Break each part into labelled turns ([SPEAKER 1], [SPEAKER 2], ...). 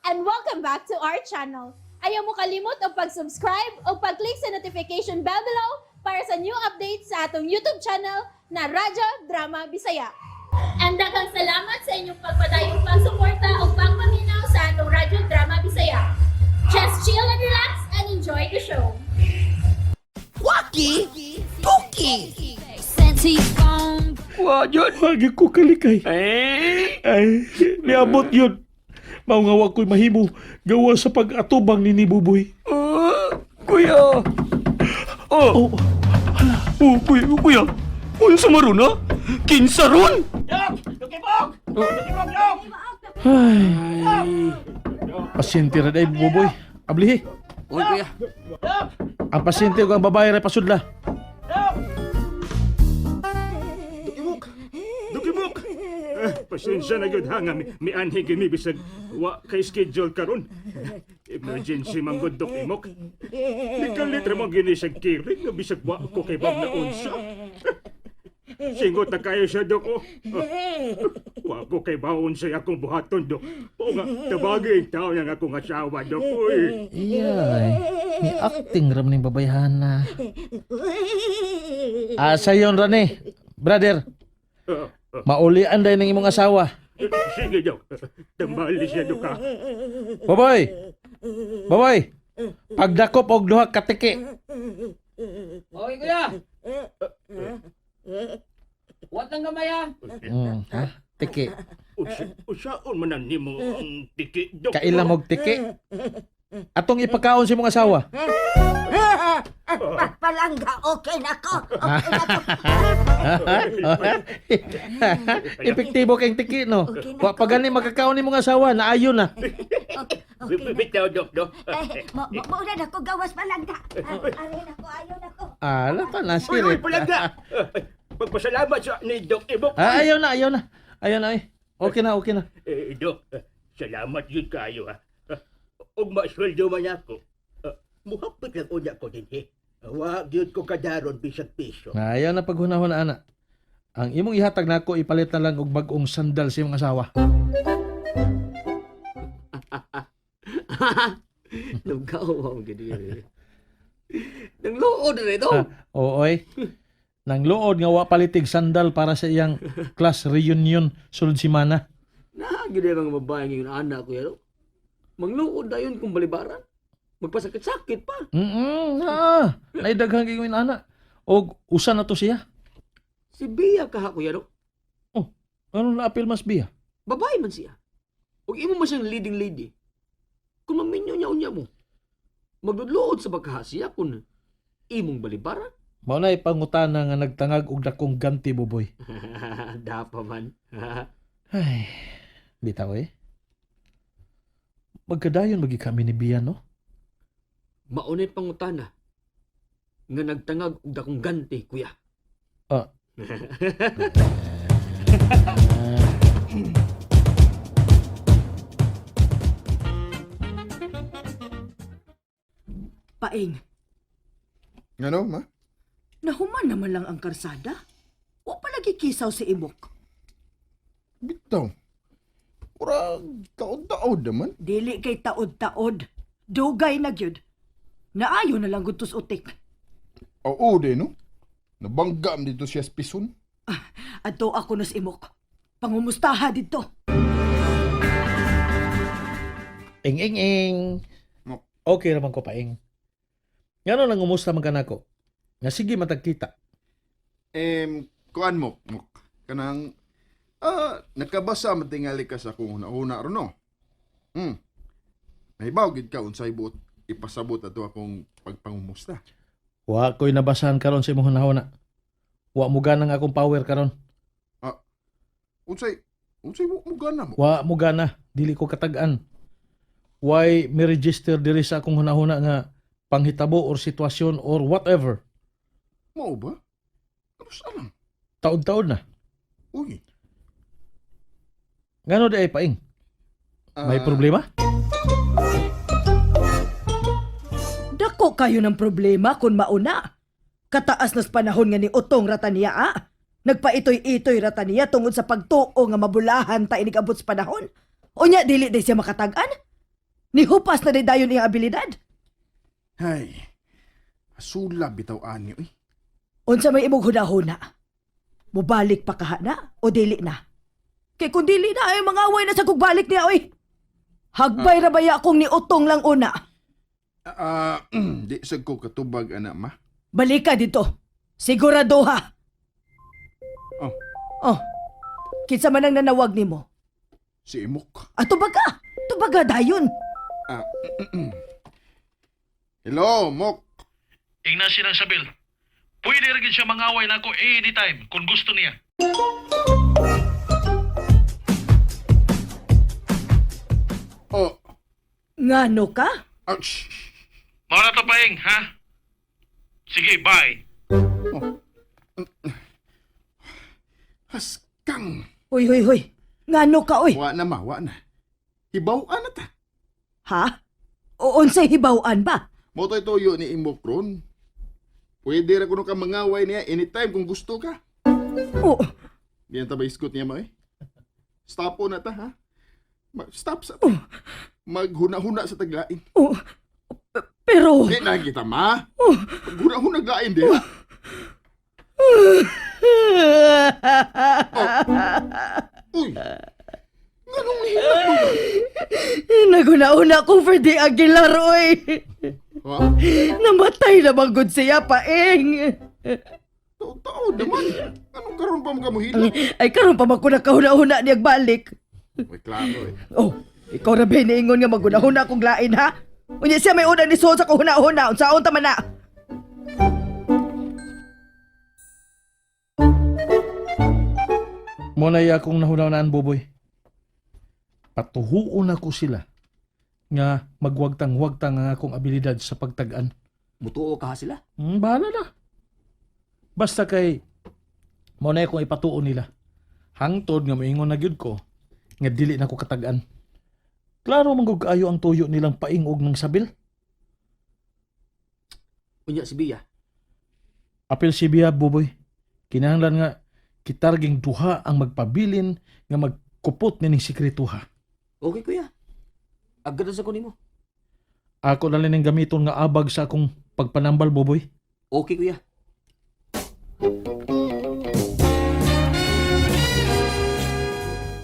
[SPEAKER 1] And welcome back to our channel. Ayaw mo kalimot og pag-subscribe o pag-click sa notification bell below para sa new updates sa atong YouTube channel na Radyo Drama Bisaya. And daghang salamat sa inyong pagpadayong pagsuporta o pagpaminaw sa atong Radyo Drama Bisaya. Just chill and relax and enjoy the show.
[SPEAKER 2] Waki! Tuki!
[SPEAKER 3] Wa jud.
[SPEAKER 4] Wagi ko kalikay.
[SPEAKER 3] Eh,
[SPEAKER 4] Ay, niabot yun. Mao nga wa ko'y mahimo gawa sa pag-atubang ni Buboy.
[SPEAKER 3] ah, kuya. Oh,
[SPEAKER 4] Oh,
[SPEAKER 3] oh, kuya, kuya. Kuya sumaruna? Kinsa ron?
[SPEAKER 4] ay. Pasyente ra day Buboy. Ablihi.
[SPEAKER 2] Uy, kuya.
[SPEAKER 4] Ang pasyente ug ang babae ra pasudla.
[SPEAKER 5] Dukimok! Dukimok! Eh, pasensya na gyud ha nga mianhi gyud mi bisag wa kay schedule karon. Emergency man gud, Dukimok. Nikalit ra man gini sa kiring nga bisag wa ko kay bab na unsa. Singot na kayo siya, Dok. Oh. Wa ko kay baon sa akong buhaton, Dok. O nga, tabagi ang tao ng akong asawa, Dok. Uy.
[SPEAKER 4] Iyay, ni acting ra man ning babayhana. Ah, sayon ra ni, brother.
[SPEAKER 5] Ah, ah,
[SPEAKER 4] Maulian day ng imong asawa.
[SPEAKER 5] sige, Dok. Tambali siya, Dok, ha.
[SPEAKER 4] Baboy. Baboy. Pagdakop og duha ka tiki.
[SPEAKER 2] Okay, kuya. Wat ang gamay ah.
[SPEAKER 4] Ha? Tiki.
[SPEAKER 5] Usaon man ang nimo ang tiki, Dok.
[SPEAKER 4] Kaila mog tiki. Atong ipakaon sa imong asawa.
[SPEAKER 6] Palangga, okay na ko. Okay na ko.
[SPEAKER 4] Epektibo kayong tiki, no?
[SPEAKER 6] Okay na
[SPEAKER 4] Wa pa gani makakaon ni mong asawa, naayon na.
[SPEAKER 6] Okay, okay na.
[SPEAKER 5] Bitaw, Dok, Dok.
[SPEAKER 6] Eh, mo na ko gawas, palangga. Aray na ko, ayaw na ko.
[SPEAKER 4] Ah, lata na
[SPEAKER 5] Uy, uy,
[SPEAKER 4] sirit.
[SPEAKER 5] palangga! Pagpasalamat sa ni Doc Ibok.
[SPEAKER 4] Ah, ayaw na, ayaw na. Ayaw na eh. Okay na, okay na.
[SPEAKER 5] Eh, Doc, salamat yun kayo, ha. Ug masweldo man ako. Muhapit lang unya ko din, eh. Wa gyud ko kadaron bisag piso.
[SPEAKER 4] Ayaw na paghunahon na, ana. Ang imong ihatag nako ipalit na lang og bag-ong sandal sa imong asawa.
[SPEAKER 2] Lugaw ang gini. Nang luod na ito.
[SPEAKER 4] Ah, oo, oy. Nang luod nga wa palitig sandal para sa iyang class reunion sulod semana.
[SPEAKER 2] Na, gini mga babae ngayon anak kuya. No? Mangluod na yun kung balibaran. Magpasakit-sakit pa.
[SPEAKER 4] Na. Naidaghang gawin ana. Og usa na to siya.
[SPEAKER 2] Si Bea kaha kuya no?
[SPEAKER 4] Ano na apil mas biya?
[SPEAKER 2] Babae man siya. Ug imo man siyang leading lady. Kung maminyo niya unya mo, magluluod sa bakaha siya kung imong balibaran.
[SPEAKER 4] Mao na ipangutana nga nagtangag og dakong ganti, Buboy.
[SPEAKER 2] Dapa man.
[SPEAKER 4] Ay, bitaw eh. Magkadayon magi kami ni Bia, no?
[SPEAKER 2] Maunay pangutana nga nagtangag og dakong ganti, kuya.
[SPEAKER 4] Ah.
[SPEAKER 7] Paing,
[SPEAKER 8] Ngano, ma?
[SPEAKER 7] nahuman naman lang ang karsada. Wa pa lagi kisaw si Imok.
[SPEAKER 8] Bitaw. Murag taod-taod naman.
[SPEAKER 7] Dili kay taod-taod. Dugay na gyud. Naayo na lang gud tos utik.
[SPEAKER 8] Oo, de, no? Nabangga man dito siya sa pison.
[SPEAKER 7] Adto ako nos Imok. Pangumustaha didto.
[SPEAKER 4] Ing, ing, ing.
[SPEAKER 8] No.
[SPEAKER 4] Okay raman ko, paing. Ngano nang umusta man kanako? Nga sige matagkita.
[SPEAKER 8] Kuan mo, mok. Kanang, nakabasa man tingali ka sa akong una-una ron, no? Nahibaw gid ka unsay buot ipasabot ato akong pagpangumusta.
[SPEAKER 4] Wa ko'y nabasahan karon sa imong hunahuna. Wa mo ganang akong power karon.
[SPEAKER 8] Unsay, unsay mo mo gana mo?
[SPEAKER 4] Wa mo gana, dili ko katag-an. Why mi register diri sa akong hunahuna nga panghitabo or sitwasyon or whatever.
[SPEAKER 8] Mao ba? Ano sa lang?
[SPEAKER 4] Taod-taod na.
[SPEAKER 8] Uy.
[SPEAKER 4] Ngano di ay paing? May problema?
[SPEAKER 7] Dako kayo ng problema kung mauna. Kataas nas panahon nga ni Utong Ratania ah. Nagpaitoy-itoy Ratania tungod sa pagtuo nga mabulahan ta inigabot sa panahon. Unya dili day siya makatag-an. Nihupas na day dayon iyang abilidad.
[SPEAKER 8] Hay. Asula bitaw ani oy.
[SPEAKER 7] Unsa may imong hunahuna? Mubalik pa kaha na o dili na? Kay kung dili na ay mga away na sa kugbalik niya oy. Hagbay ra baya akong niutong lang una.
[SPEAKER 8] Ah, di sad ko katubag ana ma.
[SPEAKER 7] Balika dito. Sigurado ha.
[SPEAKER 8] Oh.
[SPEAKER 7] Oh. Kinsa man ang nanawag nimo?
[SPEAKER 8] Si Imok.
[SPEAKER 7] Ah, tubaga. Tubaga dayon.
[SPEAKER 8] Ah. Hello, Mok.
[SPEAKER 4] Ingna silang sabil. Pwede rin siya mangaway nako anytime kung gusto niya.
[SPEAKER 8] Oh,
[SPEAKER 7] Ngano ka?
[SPEAKER 8] ah, shh. shh.
[SPEAKER 4] Mao na to paing, ha? Sige, bye.
[SPEAKER 8] Haskang.
[SPEAKER 7] Hoy, hoy, hoy. Ngano ka oy?
[SPEAKER 8] Wa na ma, wa na. Hibaw na ta.
[SPEAKER 7] Ha? O unsay hibaw-an ba?
[SPEAKER 8] Mo to'y tuyo ni Imok ron. Pwede ra kuno ka mangaway niya anytime kung gusto ka.
[SPEAKER 7] Oh,
[SPEAKER 8] Di na ta ba iskot niya ma eh. Stop po na ta ha. Stop sa ta. Maghuna-huna sa taglain.
[SPEAKER 7] oh. Pero
[SPEAKER 8] Di na kita ma. Maghuna-huna lain di ha. Uy. Nganong nihilak mo?
[SPEAKER 7] Naguna-una ko Ferdy Aguilar oy.
[SPEAKER 8] Ha?
[SPEAKER 7] Namatay na bang gud siya paeng.
[SPEAKER 8] Tao-tao naman. Anong karon pa mo ka mohilak?
[SPEAKER 7] Ay karon pa man ko nakahuna-huna niyag balik.
[SPEAKER 8] Uy, klaro eh.
[SPEAKER 7] Oh, ikaw ra ba niingon nga maghuna-huna kong lain ha? Unya siya may unang nisuod sa kuhuna-huna. Unsaon ta man na?
[SPEAKER 4] Mo na iya akong nahunahunaan, Buboy. Patuhuon ako sila nga magwagtang-wagtang ang akong abilidad sa pagtag-an.
[SPEAKER 2] Mutuo ka ha sila.
[SPEAKER 4] Bahala na. Basta kay mo na akong ipatuo nila. Hangtod nga moingon na gyud ko nga dili na ko katag-an. Klaro man gud kaayo ang tuyo nilang paingog ng sabil.
[SPEAKER 2] Unya si Bia.
[SPEAKER 4] Apil si Bia, Buboy. Kinahanglan nga kitarging duha ang magpabilin nga magkupot nining sikretuha.
[SPEAKER 2] Okay kuya. Agad na sa ko nimo.
[SPEAKER 4] Ako na lang ning gamiton nga abag sa akong pagpanambal, Buboy.
[SPEAKER 2] Okay kuya.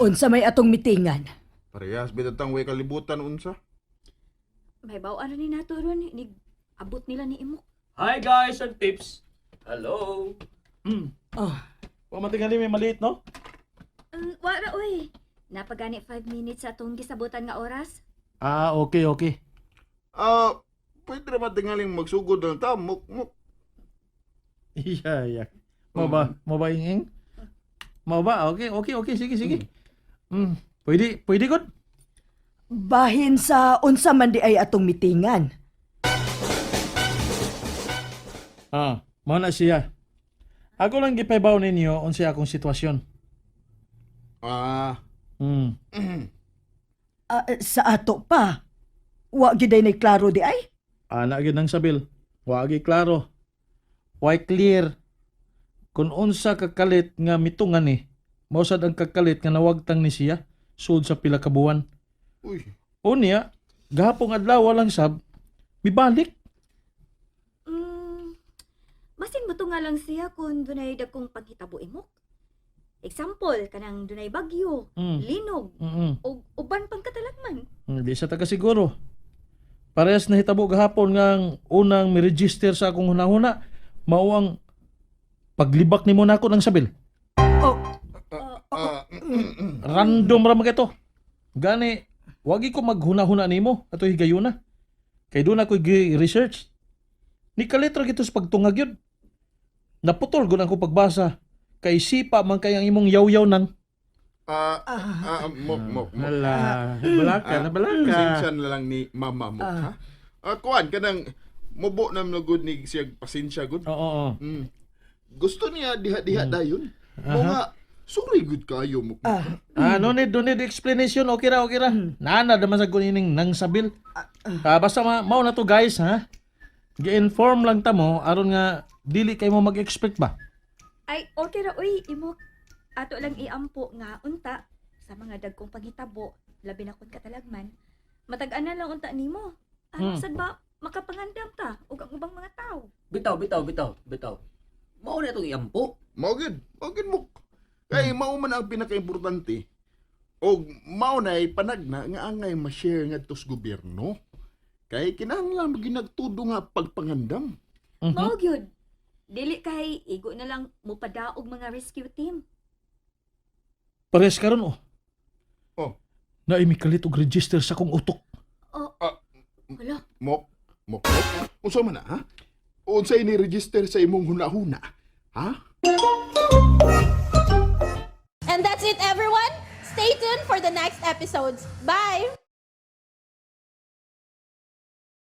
[SPEAKER 7] Unsa may atong mitingan?
[SPEAKER 8] Parehas bitatang way kalibutan unsa.
[SPEAKER 6] May baw ano ni nato ron, nig abot nila ni Imok.
[SPEAKER 3] Hi guys and tips. Hello.
[SPEAKER 7] Oh,
[SPEAKER 4] Wa matingali may maliit, no?
[SPEAKER 6] Wara oy. Napagani 5 minutes sa atong gisabutan nga oras.
[SPEAKER 4] Ah, okay, okay.
[SPEAKER 8] Ah, pwede ra ba tingaling magsugod ng ta mok mok.
[SPEAKER 4] Iya, iya. Mo ba? Mo ba inging? Mo ba? Okay, okay, okay. Sige, sige. Pwede, pwede good.
[SPEAKER 7] Bahin sa unsa man di ay atong mitingan.
[SPEAKER 4] Ah, mao na siya. Ako lang gipaybaw ninyo unsa akong sitwasyon.
[SPEAKER 8] Ah,
[SPEAKER 7] Ah, sa ato pa. Wa gyud ay klaro di ay.
[SPEAKER 4] Ana gyud ang sabil. Wa gyud klaro. Why clear? Kung unsa kakalit nga mitungan ni, mao sad ang kakalit nga nawagtang ni siya sud sa pila ka buwan.
[SPEAKER 8] Uy,
[SPEAKER 4] Unya, gahapong adlaw lang sab, mibalik.
[SPEAKER 6] Basin mo nga lang siya kung dunay dagkong panghitabo Imok. Example, kanang dunay bagyo, linog, og uban pang katalagman.
[SPEAKER 4] Hindi sa taga siguro. Parehas na hitabo gahapon nga ang unang mi-register sa akong hunahuna, mao ang paglibak nimo nako ng sabil.
[SPEAKER 7] Oh,
[SPEAKER 8] ah,
[SPEAKER 4] Random ra man ito. Gani, wagi ko maghuna-huna nimo ato higayuna. Kay doon ako gi-research. Ni kalit ra gito sa pagtungag yun. Naputol gud ako pagbasa. Kay sipa man kay ang imong yaw-yaw nang.
[SPEAKER 8] ah, ah, mok mok mok.
[SPEAKER 4] Hala, balaka,
[SPEAKER 8] Ah, Pasensya na lang ni Mama Mok, ha? Ah, kuan kanang mubo na gud ni siya pasensya gud.
[SPEAKER 4] Oo, oo.
[SPEAKER 8] Gusto niya diha-diha dayon. Mo nga sorry gud kayo mok.
[SPEAKER 7] Ah,
[SPEAKER 4] Ah, no need explanation. Okay ra, okay ra. Nana naman sa kunining nang sabil. Ah, basta mao na to guys, ha. Gi-inform lang ta mo aron nga dili kay mo mag-expect ba.
[SPEAKER 6] Ay, okay ra oy, Imok. Ato lang iampo nga unta sa mga dagkong panghitabo, labi na kun katalagman. Matag-anan lang unta nimo. Aron sad ba makapangandam ta ug ang ubang mga tao.
[SPEAKER 2] Bitaw, bitaw, bitaw, bitaw. Mao na itong iampo.
[SPEAKER 8] Mao gyud, mao gyud mo. Kay mao man ang pinakaimportante. Og mao nay panagna nga angay ma-share ngadto sa gobyerno. Kay kinahanglan gyud nagtudo nga pagpangandam.
[SPEAKER 6] Mao gyud. Dili kay igo na lang mupadaog mga rescue team.
[SPEAKER 4] Pares karon oh.
[SPEAKER 8] Oh.
[SPEAKER 4] Naay mikalit og register sa akong utok.
[SPEAKER 6] Oh.
[SPEAKER 8] Ah,
[SPEAKER 6] Hala,
[SPEAKER 8] Mok, mok, mok. Unsa man na, ha? Unsay ni register sa imong huna-huna? Ha?
[SPEAKER 1] And that's it, everyone. Stay tuned for the next episodes. Bye!